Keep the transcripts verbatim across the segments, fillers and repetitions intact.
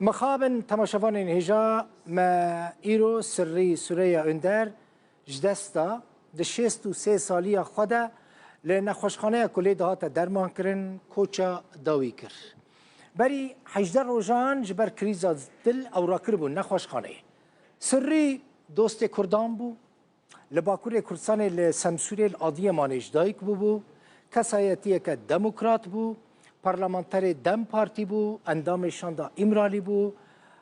Mixabin temaşevanên hêja me îro Sirrî Sureya Önder ji dest da, di şêst û sê saliya xwe de li nexweşxaneya ku lê dihate dermankirin, koça dawî kir. Berî hejdeh rojan ji ber krîza dil ew rakiribû nexweşxaneyê. Sirrî dostê Kurdan bû. Li Bakurê Kurdistanê li Semsûrê li Adiyemanê ji dayik bûbû. Kesayetiyeke demokrat bû. Parlamenterê DEM Partî bû. Endamê Şanda Îmralî bû.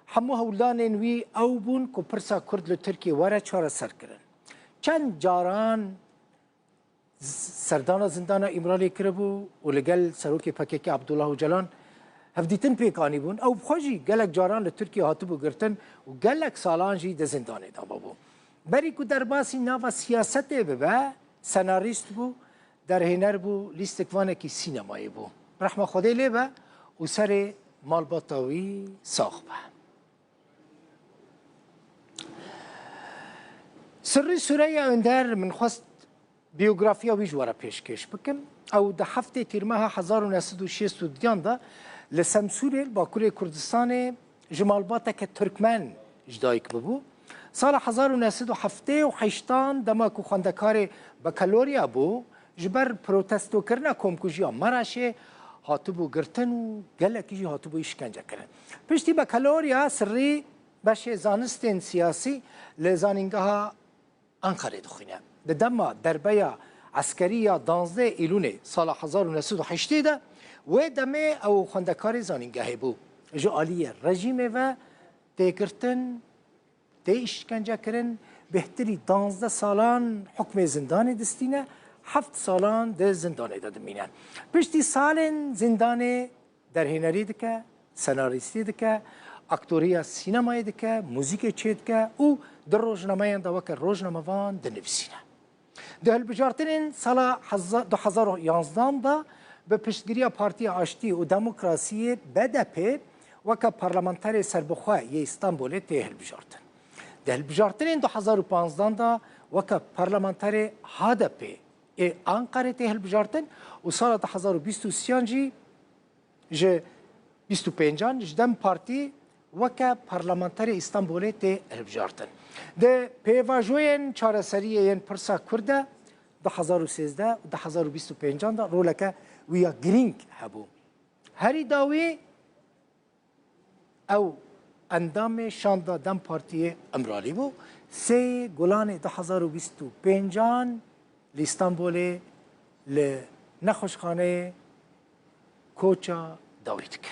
Hemû hewldanên wî ew bûn ku pirsa Kurd li Tirkiyê were çareserkirin. Çend caran serdana zindana Îmralî kiribû û li gel serokê P K K Abdullah Ocalan hevdîtin pêk anîbûn. Ew bi xwe jî gelek caran li Tirkiye hatibû girtin û gelek salan jî di zindanê de mabû. Berî ku derbasî nava siyasetê bibe, senarîst bû, derhêner bû, lîstikvanekî sînemayê bû. Rehma Xwedê lê be û serê malbata wî sax be. Sirrî Sureya Önder, min xwest biyografiya wî ji we re pêşkêş bikim. Ew di heftê Tîrmeha hezar û neh sed û şêst û duyan de li Semsûrê, li Bakurê Kurdistanê, ji malbateke Tirkmen ji dayik bibû. Sala hezar û neh sed û heftê û heştan, dema ku xwendekarê bakalorya bû, ji ber protestokirina komkujiya Maraşê hatibû girtin û gelekî jî hatibû îşkencekirin. Piştî bakalorya, Sirrî beşê zanistên siyasî li Zanîngeha Anqerê dixwîne. Di dema derbeya eskerî ya danzdeh Îlûnê sala hezar û neh sed û heştê de, wê demê ew xwendekarê zanîngehê bû. Ji aliyê rejîmê ve tê girtin, tê îşkencekirin, bêhtirî danzdeh salan hukmê zindanê distîne, heft salan di zindanê de dimîne. Piştî salên zindanê derhênerî dike, senarîstî dike, aktoriya sînemayê dike, muzîkê çêdike û di rojnameyan de weke rojnamevan dinivîsîne. Di hilbijartinên sala heza-, du hezar û yanzdan de bi piştgiriya Partiya Aştî û Demokrasiyê, B D P, weke parlamenterê serbixwe yê Îstanbulê tê hilbijartin. Di hilbijartinên du hezar û panzdan de weke parlamenterê H D P ê Anqerê tê hilbijartin û sala du hezar û bîst û sêyan jî ji bîst û pêncan ji DEM Partî weke parlamenterê Îstanbulê tê hilbijartin. Di pêvajoyên çareseriyê yên pirsa Kurd de du hezar û sêzdeh û du hezar û bîst û pêncan de roleke wî ya girîng hebû. Herî dawî ew endamê şanda DEM Partiyê Îmralî bû. Sê Gulanê du hezar û bîst û pêncan li Îstanbulê li nexweşxaneyê koça dawî dike.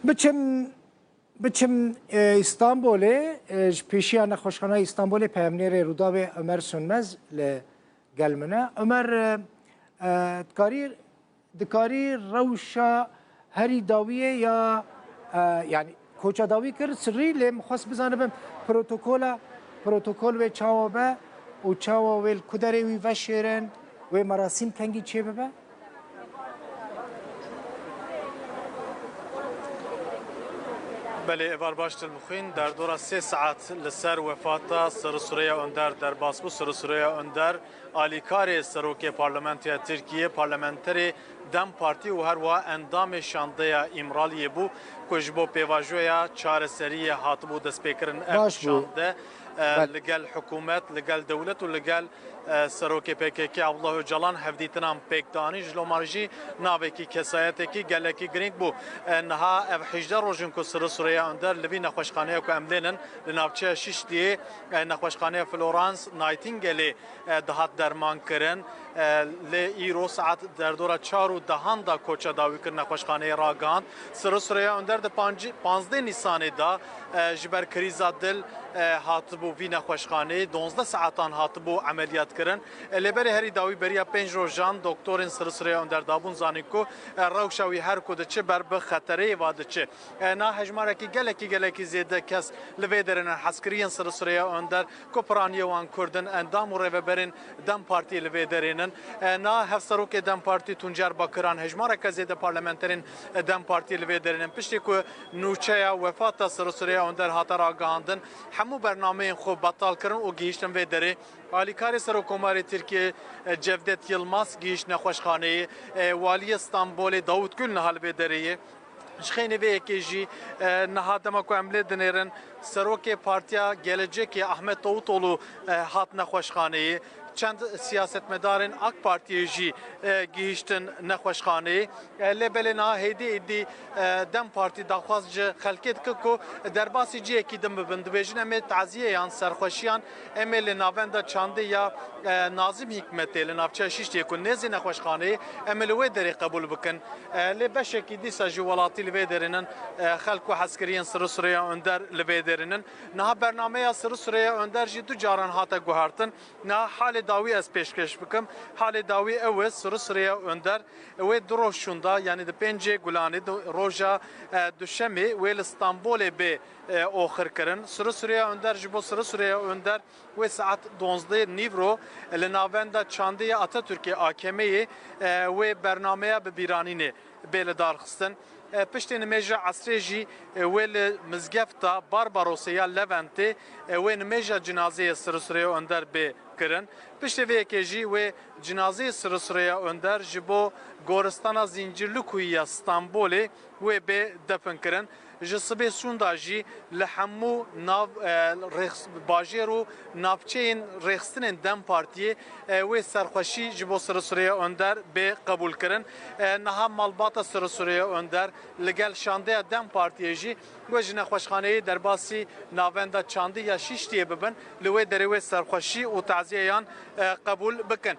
Biçim, biçim, e, Îstanbulê, e, ji pêşiya nexweşxaneya Îstanbulê peyamnêrê Rûdawê Ömer Sönmez li gel min e. Ömer, e, e, dikarî Dikarî rewşa herî dawiyê ya, e, yanî koça dawî kir, Sirrî, lê min xwest bizanibim protokola, protokol wê çawa be û çawa wê li ku derê wî veşêrin, wê merasîm kengî çêbibe? Belê, êvar baş, Dilmixwîn. Derdora sê saet li ser wefata Sirri Sureya Önder derbas bû. Sirri Sureya Önder alîkarê serokê parlamentoya Tirkiyê, parlamenterê DEM Partî û her wiha endamê şandeya Îmraliyê bû ku ji bo pêvajoya çareseriyê hatibû destpêkirin. Ev Baş bû. şande, e, Bel- li gel hikûmet, li gel dewlet û li gel, e, serokê P K K Abdullah Ocalan hevdîtinan pêk danî. Ji lomar jî navekî, kesayetekî gelekî girîng bû. E, niha ev hejdeh roj in ku Sirri Sureya Önder li vî nexweşxaneya ku em lê nin, li navçeya Şişliyê, e, nexweşxaneya Florence Nightingaleê, e, dihat derman kirin. E, lê îro saet derdora çar û dehan da koça dawîkirina nexweşxaneyê ragihand. Sirri Sureya Önder di pancî-, panzdeh Nîsanê de, e, ji ber krîza dil, e, hatibû vî nexweşxaneyê, donzdeh saetan hatibû emeliyat kirin. E, lê berê herî dawî beriya pênc rojan doktorên Sirri Sureya Önder dabûn zanîn ku, e, rewşa wî her ku diçe ber bi xetereyê va diçe. E, na hejmarekî gelekî, gelekî zêde kes li vê derê ne, hezkiriyên Sirri Sureya Önder ku piraniyê wan Kurd in, endam û rêveberên DEM Partiyê li vê derê nin. E, na hevserokê DEM Partî Tuncer Bakiran, hejmareke zêde parlamenterên DEM Partiyê li vê derê nin. Piştî ku nûçeya wefata Sirri Sureya Önder hate ragihandin, hemû bernameyên xwe betal kirin û gihîştin vê derê. Alîkarê Serokkomarê Tirkiyê, e, Cevdet Yilmaz gihîşt nexweşxaneyê. E, Waliyê Stenbolê Davut Gül niha li vê derê ye. Ji xeynê vê yekê jî, e, niha dema ku em lê dinêrin, serokê Partiya Gelecekê Ahmet Davutoğlu, e, hat nexweşxaneyê. Çend siyasetmedarên AK Partiyê jî, e, gihîştin nexweşxaneyê. E, lê belê niha hêdî êdî, e, DEM Partî daxwaz ji xelkê dike ku derbasî cihekî din bibin. Dibêjin, em ê taziyeyan, serxweşiyan, em ê li navenda çandê ya, e, Nazim Hikmetê li navçeya Şiştiyê ku nêzî nexweşxaneyê, em ê li wê derê qebûl bikin. E, lê beşekî dîsa jî welatî li vê derê nin, e, xelk û hezkiriyên Sirûsirêya Önder li vê derê nin. Niha bernameya Sirûsirêya Önder jî du caran hate guhertin. Niha halê dawî ez pêşkêş bikim. Halê dawî ew e, Sirûsirêya Önder wê du roj şûnda, yanî di pêncê Gulanê, di roja, e, duşemê wê li Stenbolê bê, e, oxirkirin. Sirûsirêya Önder ji bo Sirûsirêya Önder wê saet duwazdeh nîvro li navenda çandê ya Atatürkê, A K M'ê, e, wê bernameya bi bîranînê bê lidarxistin. E, piştî nimêja esrê jî, e, wê li mizgefta Barbarosê ya Leventê, e, wê nimêja cinazeyê Sirûsirêya Önder bê kirin. Piştî vê yekê jî wê cinazeyê Sirûsirêya Önder ji bo goristana Zincirlikuyê ya Stenbolê wê bê definkirin. Ji sibê şûnda jî li hemû nav, e, rêx-, bajêr û navçeyên rêxistinên DEM Partiyê, e, wê serxweşî ji bo Sirûsirêya Önder bê qebûlkirin. E, niha malbata Sirûsirêya Önder li gel şandeya DEM Partiyê jî wê ji nexweşxaneyê derbasî navenda çandî ya Şiştiyê bibin, li wê derê wê serxweşî û taziyeyan, e, qebûl bikin.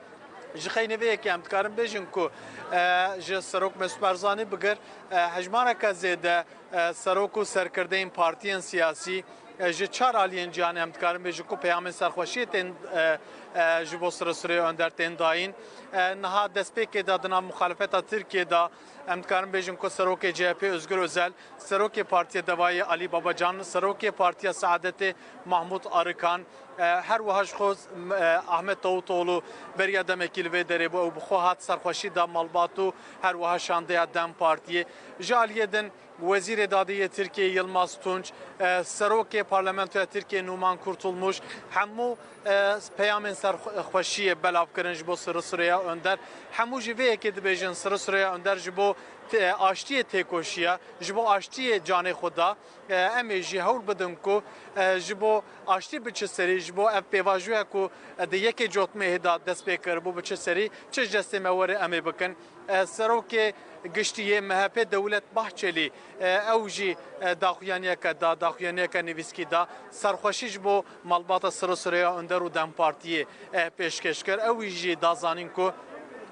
Ji xeynê vê yekê em dikarin bêjin ku, e, ji Serok Mesûd Barzanî bigir, e, hejmareke zêde, e, serok û serkirdeyên partiyên siyasî, e, ji çar aliyên cîhanê em dikarin bêjin ku peyamên serxweşiyê tên, e, e, ji bo Sirûsirêya Önder tên dayîn. E, niha destpêkê de di nav muxalefeta Tirkiyê de em dikarin bêjin ku serokê C H P Özgür Özel, serokê Partiya Devayê Alî Babacan, serokê Partiya Saadetê Mahmut Arıkan, e, her wiha ji xwe, e, Ahmet Davutoğlu beriya demekî li vê derê bû, ew bi xwe hat serxweşî da malbat û her wiha şandeya DEM Partiyê. Ji aliyê din Wezîrê Dadê yê Tirkiyê Yilmaz Tunç, e, Serokê Parlamentoya Tirkiyê Numan Kurtulmuş, hemû, e, peyamên serxweşiyê belav kirin ji bo Sirûsirêya Önder. Hemû jî vê yekê dibêjin Sirûsirêya Önder ji bo te-, aştiyê têkoşiya, ji bo aştiyê canê xwe da. E, em ê jî hewl bidin ku, e, ji bo aştî biçe serî, ji bo ev pêvajoya ku, e, di yekê Cotmehê de dest pê kiribû biçe serî, çi ji destê me were em ê bikin. E, Serokê Giştî yê M H P Dewlet Bahçelî, e, ew jî, e, daxuyaniyeke da, daxuyaniyeke nivîskî da, serxweşî ji bo malbata Sirûsirêya Önder û DEM Partiyê, e, pêşkêş kir. Ew jî da zanîn ku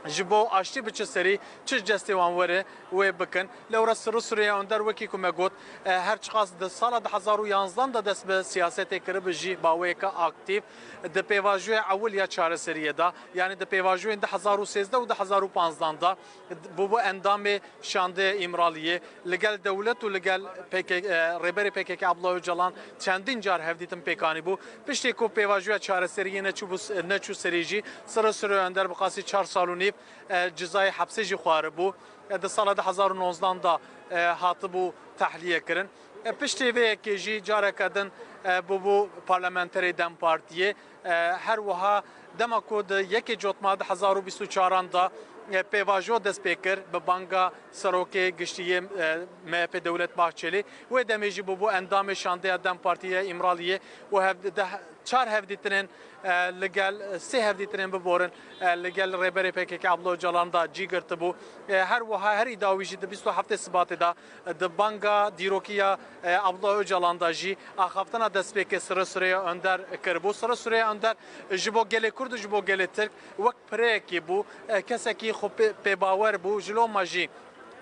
ji bo aştî biçe serî, çi ji destê wan were, wê bikin. Lewra Sirûsirêya Önder, wekî ku me got, e, her çiqas di sala du hezar û yanzdan de dest bi siyasetê kiribi jî, baweyeke aktîf di pêvajoya ewil ya çareseriyê de, yanî di pêvajoyên du hezar û sêzdeh û du hezar û panzdan de bûbû endamê şandeya Îmraliyê. Li gel dewlet û li gel P K K, e, rêberê P K K Abdullah Öcalan çendîn car hevdîtin pêk anîbû. Piştî ku pêvajoya çareseriyê neçûbû, neçû serî jî, Sirûsirêya Önder bi qasî çar sal û nîv, e, cizayê hepsê jî xwaribû. E, di sala du hezar û nozdan de, e, hatibû tehliye kirin. E, piştî vê yekê jî careke din, e, bûbû parlamenterê DEM Partiyê. E, her wiha dema ku di yekê Cotma du hezar û bîst û çaran de, e, pêvajo dest pê kir bi banga Serokê Giştî yê, e, M H P Dewlet Bahçelî. Wê demê jî bûbû endamê şandeya DEM Partiyê ya Îmraliyê û hev-, deh, çar hevdîtinên, e, li gel, sê hevdîtinên biborin, e, li gel rêberê P K K Abdullah Öcalan da cî girtibû. E, her wiha herî dawî jî di bîst û heftê Sibatê de, e, di banga dîrokiya, e, Abdullah Öcalan da jî axaftina destpêkê Sirûsirêya Önder kiribû. Sirûsirêya Önder ji bo gelê Kurd û ji bo gelê Tirk wek pireyekî bû, e, kesekî xwe pê, pê bawer bû. Ji loma jî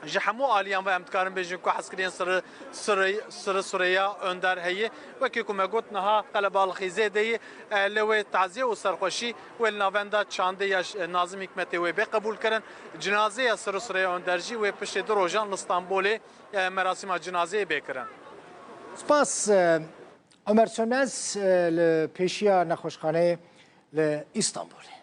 ji hemû aliyan ve em dikarin bêjin ku hezkiriyên Sirû-, Sirû-, Sirûsirêya Önder heye. Wekî ku me got, niha qelebalixî zêde ye, e, lê wê taziye û serxweşî wê li navenda çandê ya ş-, Nazim Hikmetê wê bê qebûl kirin. Cinazeya Sirûsirêya Önder jî wê piştê du rojan li Stenbolê, e, merasîma cinazeyê bê kirin. Spas, e, Ömer Sönmez, e, li pêşiya nexweşxaneyê li Îstanbulê.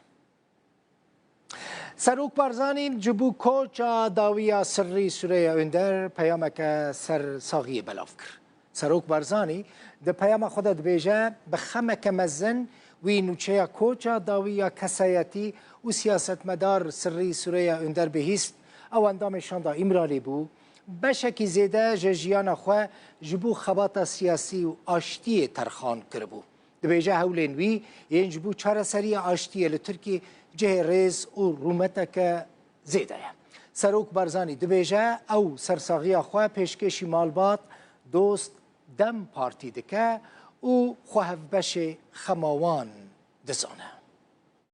Serok Barzanî ji bo koça dawî ya Sirûsirêya Önder peyameke sersaxiyê belav kir. Serok Barzanî di peyama xwe de dibêje, bi xemeke mezin wî nûçeya koça dawî ya kesayetî û siyasetmedar Sirûsirêya Önder bihîst. Ew endamê şanda Îmralî bû. Beşekî zêde ji jiyana xwe ji bo xebata siyasî û aştiyê terxan kiribû. Dibêje hewlên wî yên ji bo çareseriya aştiyê li Tirkiyê cihê rêz û rûmeteke zêde ye. Serok Barzanî dibêje ew sersaxiya xwe pêşkêşî malbat, dost, DEM Partî dike û xwe hevbeşê xema wan dizane.